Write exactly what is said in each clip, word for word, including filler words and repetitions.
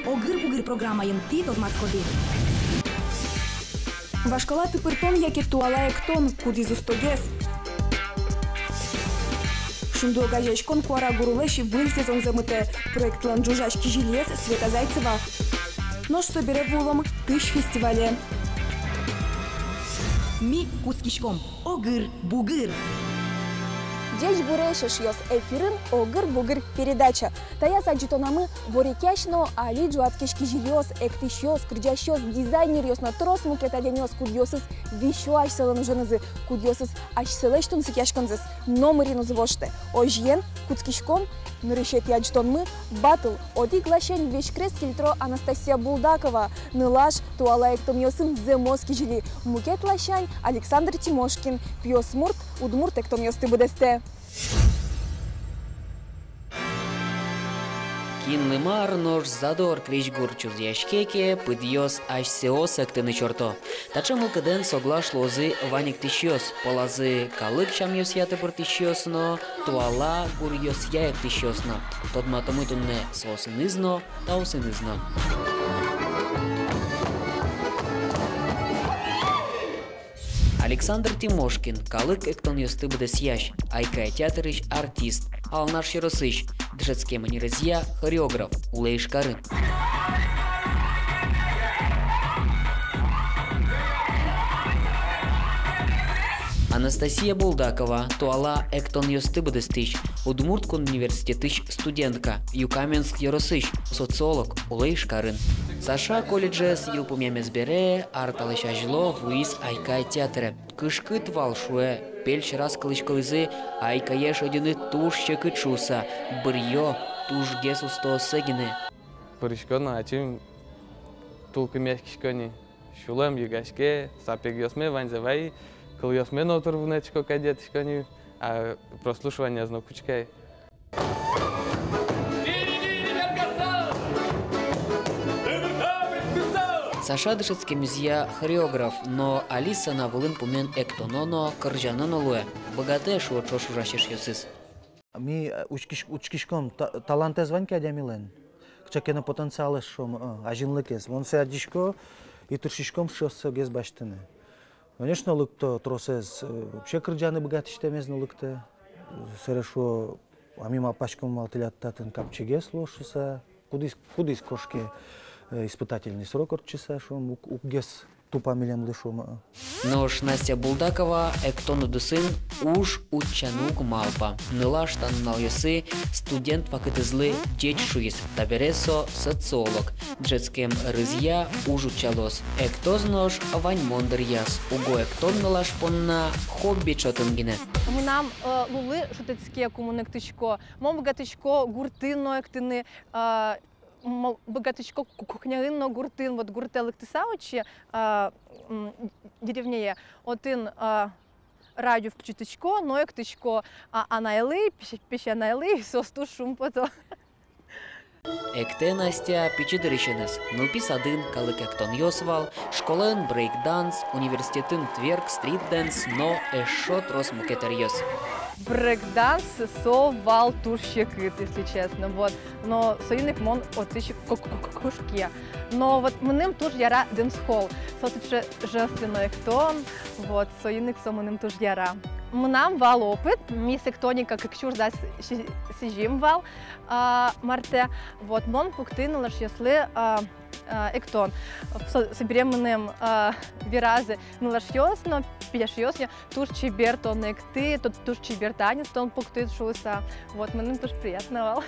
«Огыр-бугыр» программаын тӥ тодматскоды: вашкала тыпыртон яке туала эктон, кудӥз устогес? «Шунды» огазеяськон куара гурылэсь выль сезонзэ мытэ. Проектлэн ӝужась кизилиез Света Зайцева. Нош собере вуылом «Тысь» фестивале. Ми кутскиськом. Огыр-бугыр. Ӟеч буресь, эшъёс! Эфирын «Огыр-бугыр» передача. Таяз адӟытонамы ворекъясь но али ӝуатскись кизилиос, эктӥсьёс, кырӟасьёс, дизайнеръёс но трос мукет адямиос, кудъёсыз висё асьсэлэн уженызы, кудъёсыз асьсэлэсь тунсыкъяськонзэс номырин уз воштэ. Озьыен, кутскиськом. Нырысетӥ адӟытонмы — баттл. Одӥг ласянь весь крест кельтӥро Анастасия Булдакова. Нылаш туала эктонъёсын зэмос кизили. Мукет ласянь Александр Тимошкин, пиосмурт, удмурт эктонъёсты быдэстэ. Кинлы мар, нош задор крезьгур чузъяське ке, пыдъёс асьсэос эктыны чорто. Таӵе мылкыдэн соглаш луозы вань эктӥсьёс, пӧлазы калык сямъёсъя тыпыртӥсьёс но, туала гуръёсъя эктӥсьёс но. Тодматомы туннэ соосыныз но, таосыныз но. Александр Тимошкин — калык эктонъёсты быдэсъясь, «Айкай» театрысь артист, Алнаш ёросысь, дышетскем ӧнерезъя хореограф, улэ Ижкарын. Анастасия Булдакова — туала эктонъёсты быдэстӥсь, Удмурт кун университетысь студентка, Юкаменск ёросысь, социолог, улэ Ижкарын. Саша колледжез йылпумъямез бере, ар талэсь азьло вуиз «Айкай» театре. Кышкыт вал, шуэ, пель сьӧраз кылӥськылӥзы «Айкае» шедьыны туж секыт шуыса, быръё тужгес устооссэ гинэ. Пырисько но, ачим тулкымъяськисько ни, сюлэм йыгаське, сапегъёсме ваньзэ вай, кылъёсме но тур вунэтӥсько, кадь ятӥсько ни, а прослушиваниез но кутскай. Саша дышетскемезъя хореограф, но али сцена вылын пумен эктоно но, кырӟано но луэ. Быгатэ, шуо ӵош ужась эшъёсыз. Ми, э, учкись-, учкиськом, та-, талантэз вань ке адямилэн, кыӵе ке но потенциалэз, шуом, э, азинлыкез. Мон сое адӟисько и тыршиськом сыӵегес басьтыны. Конечно, лыкто тросэз, э, вообще кырӟаны быгатӥсьтэмез но лыктэ. Сэре шуо, а ми малпаськом вал, тӥляд татын капчигес луоз шуыса, кудӥз, кудӥз кошке, э, испытательный срок ортчыса, шуом, уг-, уггес тупа милемлы, шуом. Нош Настя Булдакова эктон удысын уж утчаны уг малпа. Нылаш та нуналъёсы студент вакытэзлы ӟеч шуиз, табере со социолог. Дышетскем ӧрызъя уж утчалоз. Эктоз нош ваньмон дыръяз. Уго эктон нылаш понна хобби чотын гинэ. Мынам, э, лулы шутэтске, ку мон эктӥсько. Мон быгатӥсько гуртын но эктыны, э, мон быгатӥсько ку-, кухняын но гуртын. Вот гуртэ лыктыса отчы, э, м, деревняе, отын, э, радио включитӥсько но эктӥсько, а, анайлы, песь-, песянайлы, соос туж шумпото. Эктэ Настя пичи дырысеныз. Нылпи садын калык эктонъёс вал, школаын брейк-данс, университетын тверк, стрит-дэнс но эшшо трос мукет ӧръёс. Брейк-данс со вал туж секыт, если честно, вот. Но соин ик мон отысь ко-, ко-, ко-, кошкия. Но вот мыным туж яра дэнсхолл. Со сыӵе женственной эктон, вот, соин ик со мыным туж яра. Мынам вал опыт, «Мисс Эктоника» кык сюрс дас сизьым вал, а, мартэ. Вот, мон пуктӥ нылашъёслы, а, а, эктон. Со-, собере мыным, а, веразы нылашъёс но, пияшъёс но: «Туж чебер тон эктӥд, ту-, туж чебер танец тон пуктӥд», — шуыса. Вот, мыным туж приятно вал.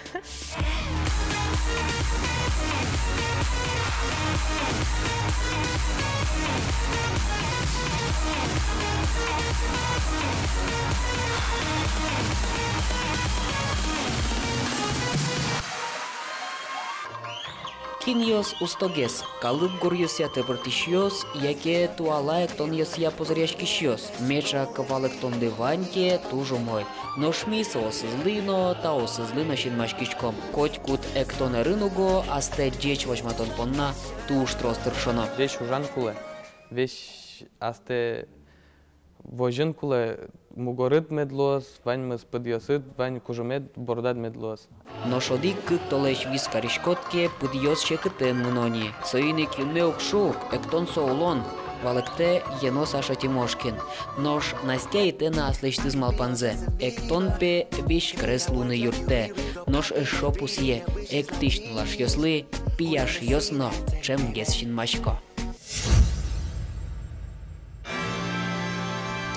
Кинъёс устогес: калык гуръёсъя тыпыртӥсьёс яке туала эктонъёсъя пузыръяськисьёс? Меӵак вал эктонды вань ке, туж умой. Нош ми соосызлы но, таосызлы но синмаськиськом. Котькуд эктон ӧрын уго астэ ӟеч возьматон понна туж трос тыршоно. Весь ужан кулэ, весь астэ Возьыны кулэ, мугорыд мед луоз, ваньмыз, пыдъёсыд, вань кужымед, бордад мед луоз. Нош одӥг-кык толэзь вис кариськод ке, пыдъёс секытэн мыно ни. Соин ик юнме уг шуг, эктон со улон, валэктэ Ено Саша Тимошкин. Нош Настя итэ на аслэсьтыз малпанзэ. Эктон, пе, весь крезь луыны юрттэ. Нош эшшо пусъе: эктӥсь нылашъёслы пияшъёс но ӵемгес синмасько.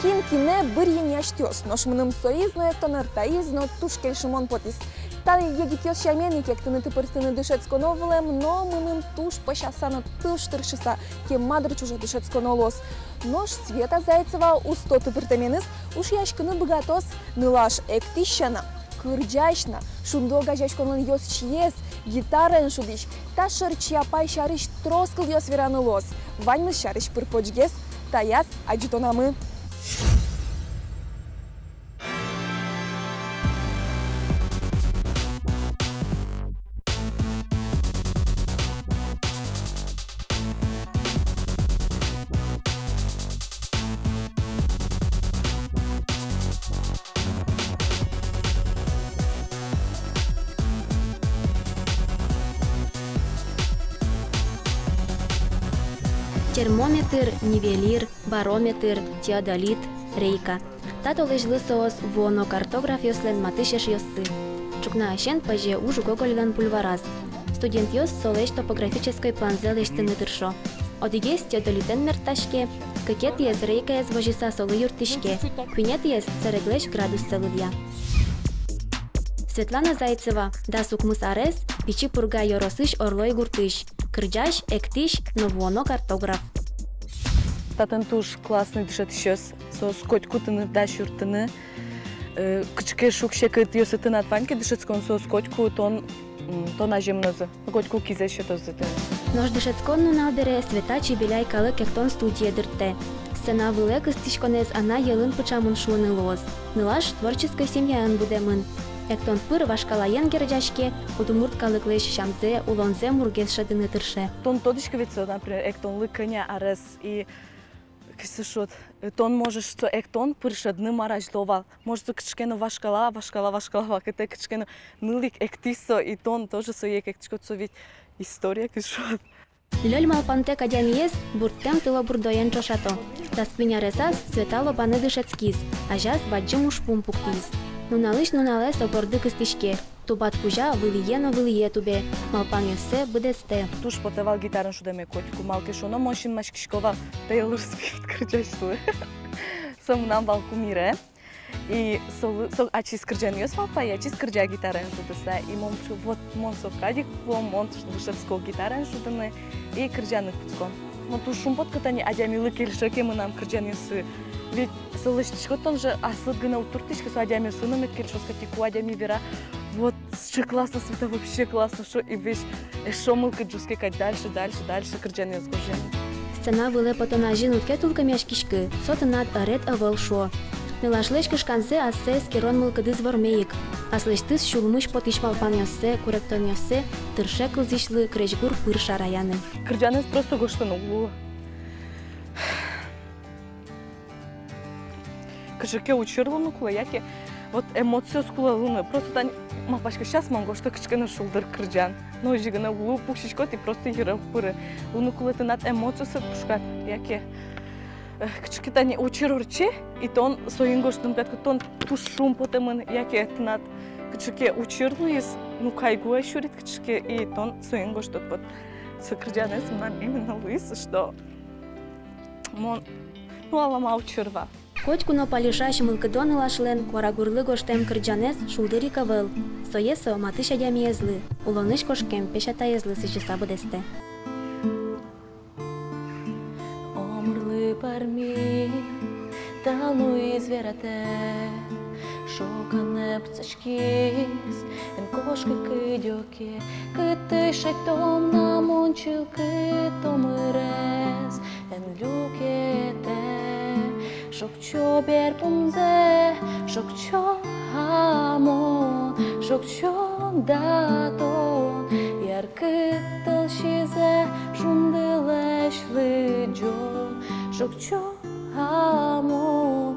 Кин кинэ быръе ни асьтэос, нош мыным соиз но эктон ӧр, таиз но туж кельшымон потӥз. Та егитъёс сямен ик эктыны-тыпыртыны дышетсконо вылэм, но мыным туж пӧсяса но туж тыршыса, кема дыр ӵоже дышетсконо луоз. Нош Света Зайцева усто тыпыртэменыз ушъяськыны быгатоз нылаш эктӥсь сяна, кырӟась на, шунды огазеяськонлэн ёзчиез, гитараен шудӥсь. Та шорчья пай сярысь трос кылъёс вераны луоз. Ваньмыз сярысь пыр-почгес таяз адӟытонамы. Термометр, нивелир, барометр, теодолит, рейка. Та толэзьлы соос вуоно картографъёслэн матысь эшъёссы. Ӵукнаысен пӧзе уж Гогольлэн бульвараз. Студентъёс солэсь топографической планзэ лэсьтыны тыршо. Одӥгез теодолитэн мерттаське, кыкетӥез рейкаез возьыса солы юрттӥське, куинетӥез сэреглэсь градуссэ лыдъя. Светлана Зайцева, дас укмыс арес, Пичи Пурга ёросысь Орлой гуртысь, кырӟась, эктӥсь но вуоно картограф. Татын туж классный дышетӥсьёс, соос котьку тыныд дась юрттыны, э, кыӵе ке шуг-секытъёсы тынад вань ке дышетскон, соос котьку тон, м, тон азе мынозы, котьку кизэ сётозы тыныд. Нош дышетскон нунал бере Света Чебеляй калык эктон студие дыртэ. Сцена вылэ кыстӥськонэз анай йӧлын пыӵамын шуыны луоз. Нылаш творческой семьяын будэмын. Эктон пыр вашкалаен герӟаське, удмурт калыклэсь сямзэ, улонзэ мургес шӧдыны тырше. Тон тодӥськод ведь со, например, эктонлы кӧня арес и кызьы шуод, э, тон можешь со эктон пыр шӧдыны мар азьло вал. Может, со кыӵе ке но вашкала, вашкала, вашкала вакытэ кыӵе ке но ныл ик эктӥз со, и тон тоже сое ик эктӥськод, со ведь история, кызьы шуод. Лёль малпантэк адямиез бурдтэм тылобурдоен ӵошато. Дас куинь аресаз Света Лобаны дышетскиз, азяз бадӟым ужпум пуктӥз. Нуналысь нуналэ со борды кыстӥське. Тубат кузя вылӥе но вылӥе тубе, малпанъёссэ быдэстэ. Туж потэ вал гитараен шудэме котьку, малы ке шуоно, мон синмаськисько вал Тейлор Свифт кырӟасьлы. Со мынам вал кумире. И солы, со ачиз кырӟанъёс малпа, и ачиз кырӟа гитараен шудыса. И мон шу-, вот мон со кадь ик луо, мон дышетско гитараен шудыны и кырӟаны кутско. Мон туж шумпотӥсько, тани адямилы кельше ке мынам кырӟанъёсы. Ведь со лэсьтӥськод, тон же аслыд гинэ уд турттӥськы, со адямиослы но мед кельшоз кадь. И ку адями вера: вот, сыӵе классно, Света, вообще классно, шуо, и весь эшшо мылкыд ӝутске кадь дальше, дальше, дальше кырӟанъёс гожъяны. Сцена вылэ потон азьын уд ке тулкымъяськиськы, со тынад ӧред ӧвӧл, шуо. Нылашлэсь кышканзэ ассэ эскерон мылкыдыз вормe ик. Аслэсьтыз сюлмысь потӥсь малпанъёссэ, куректонъёссэ тырше кылзӥсьлы крезьгур пыр шараяны. Кырӟанэз просто гожтыны уг луы. Кыӵе ке учыр луыны кулэ, яке вот эмоциос кулэ луыны. Просто тани малпасько, сейчас мон гожто кыӵе ке но шулдыр кырӟан. Но озьы гинэ уг луы, пуксиськод и просто йыре уг пыры. Луыны кулэ тынад эмоциосыд пушкад, яке, э, кыӵе ке тани учыр ортче, и тон соин гожтыны быгатӥськод, тон туж шумпотэмын, яке тынад кыӵе ке учыр луиз, ну, кайгуэ сюрид кыӵе ке, и тон соин гожтод. Вот со кырӟанэз мынам именно луиз, что мон, ну, алама учыр вал. Котьку но паллясь мылкыдо нылашлэн куарагурлы гожтэм кырӟанэз шулдыр ик ӧвӧл. Сое со матысь адямиезлы, улонысь кошкем песятаезлы сӥзьыса быдэстэ. Омырлы пӧрми та луиз вератэк, шоканэ пытсаськиз, эн кошкы кыдёке. Кытысь шедьтом на мон чылкыт омырез, эн люкетэ. Шокчо берпумзэ, шокчо-а мон, шокчо-а тон, яркыт тылсизэ шундылэсь лыдӟо, шокчо-а мон.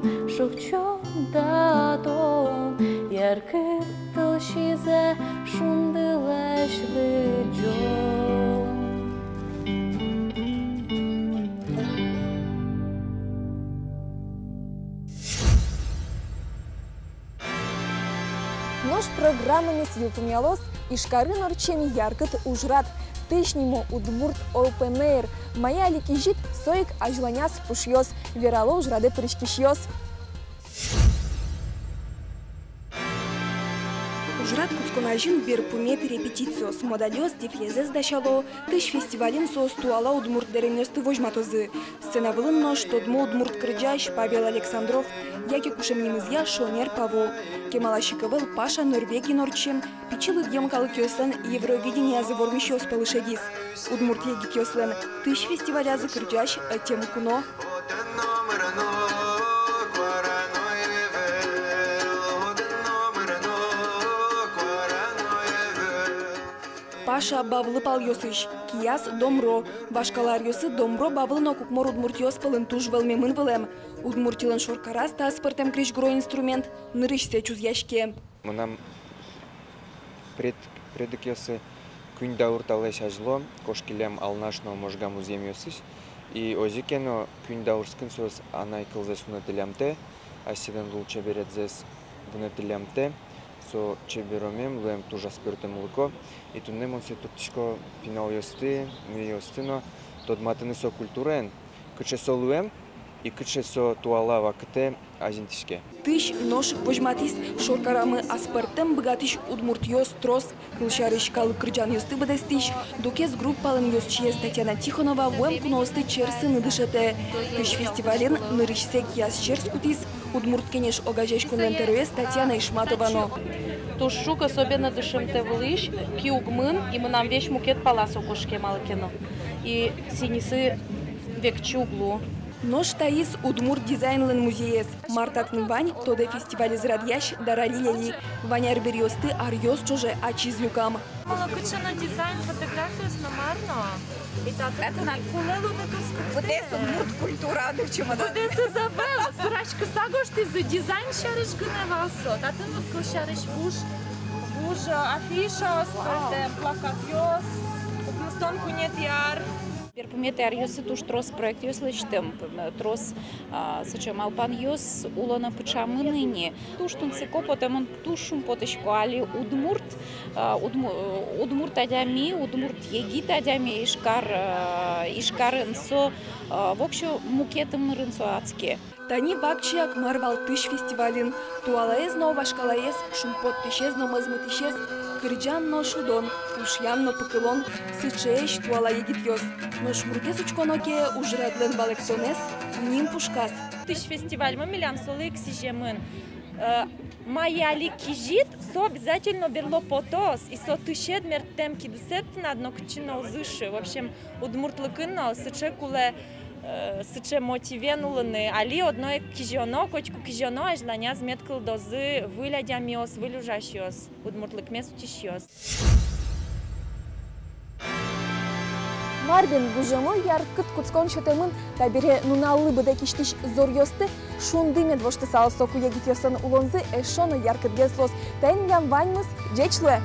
Татын яркыт тылсӥзэ шундылэсь лыдӟом. Нош программамес йылпумъялоз Ижкарын ортчем яркыт ужрад. Тысь нимо удмурт опен-эйр. Мае али кезьыт, со ик азьланяз пушъёз, верало ужрадэ пыриськисьёс. Ужрад кутскон азьын берпуметӥ репетициос, модальёс дефилезэз дасяло. Тысь фестивалин соос туала удмурт дэремъёсты возьматозы. Сцена вылын нош тодмо удмурт кырӟась Павел Александров, яке кушем нимызъя Шонер Паво. Кемалась ик ӧвӧл Паша Норвегиын ортчем пичи лыдъем калыкъёслэн Евровидениязы вормисьёс пӧлы шедиз. Удмурт егитъёслэн тысь фестивалязы кырӟась ӧтем куно. Паша Бавлы палъёсысь, кияз домро. Вашкала аръёсы домро Бавлы но Кукмор удмуртъёс пӧлын туж вӧлмемын вылэм. Удмуртилэн шоркараз та аспӧртэм крезьгуро инструмент нырысьсэ чузъяське. Мынам пред-, предокъёсы куинь даур талэсь азьло кошкиллям Алнаш но Можга музъемъёсысь. И озьы ке но, куинь даурскын соос анай кылзэс вунэтӥллямтэ, асьсэлэн лулчеберетсэс вунэтӥллямтэ. Со чеберомем, луэм туж аспӧртэмлыко. И туннэ мон сое турттӥсько пиналъёсты, мӧйыосты но тодматыны со культураен, кыӵе со луэм и кыӵе со туала вакытэ азинтӥське. Тысь нош ик возьматӥз: шоркарамы аспӧртэм быгатӥсь удмуртъёс трос. Кылсярысь, калык кырӟанъёсты быдэстӥсь, «Дукес» группалэн ёзчиез Татьяна Тихонова вуэм куноосты черсыны дышетэ. Тысь фестивален нырысьсэ кияз черс кутӥз «Удмурт кенеш» огазеяськонлэн тӧроез Татьяна Ишматова но. Туж шуг, особенно дышемтэ вылысь, ки уг мын, и мынам весь мукет пала со кошке малы ке но. И сӥньысы векчи уг лу. Нош таиз удмурт дизайнлэн музеез. Мар татын вань, тодэ фестивалез радъясь Дарали Лели. Вань арбериосты аръёс ӵоже ачиз люкам. Оло кыӵе но дизайн, фотографиос но мар но. И татын кулэ луыны кутскыны. Быдэс удмурт культура, дыр, чумода. Быдэсэз ӧвӧл, сураськыса гожтӥзы, дизайн сярысь гинэ вал со. Татын вот кылсярысь вуж, вуж, э, афишаос, пӧртэм плакатъёс, укмыстон куинетӥ ар. Берпуметӥ аръёсы туж трос проектъёс лэсьтӥм, трос, а, сыӵе малпанъёс уло но пыӵамын ини. Туж тунсыко потэ, мон туж шумпотӥсько, али удмурт, а, удму-, удмурт адями, удмурт егит адями Ижкар, а, Ижкарын со, а, воксё мукет ымнырын со адске. Тани вакчияк мар вал тысь фестивалын: туалаез но вашкалаез, шумпоттӥсез но мозмытӥсез, кырӟан но шудон, ушъян но пыкылон — сыӵеесь туала егитъёс. Нош мургес учконо ке, ужрадлэн валэктонэз ним пушказ. Тысь фестивальмы милям солы ик сӥземын. Э, мае али кезьыт, со обязательно берло потоз, и со тысед мерттэм кидысэд тынад нокытчы но уз ышы. В общем, удмуртлыкын но сыӵе кулэ, э, сыӵе мотивен улыны. Али одно ик кизёно, котьку кизёно, азьланяз мед кылдозы выль адямиос, выль ужасьёс, удмуртлыкмес утисьёс. Мар бен, гужемлы яркыт кутскон сётэмын. Табере нуналлы быдэ кисьтӥсь зоръёсты шунды мед воштысал, соку егитъёслэн улонзы эшшо но яркытгес луоз. Таин милям ваньмыз. Ӟеч луэ!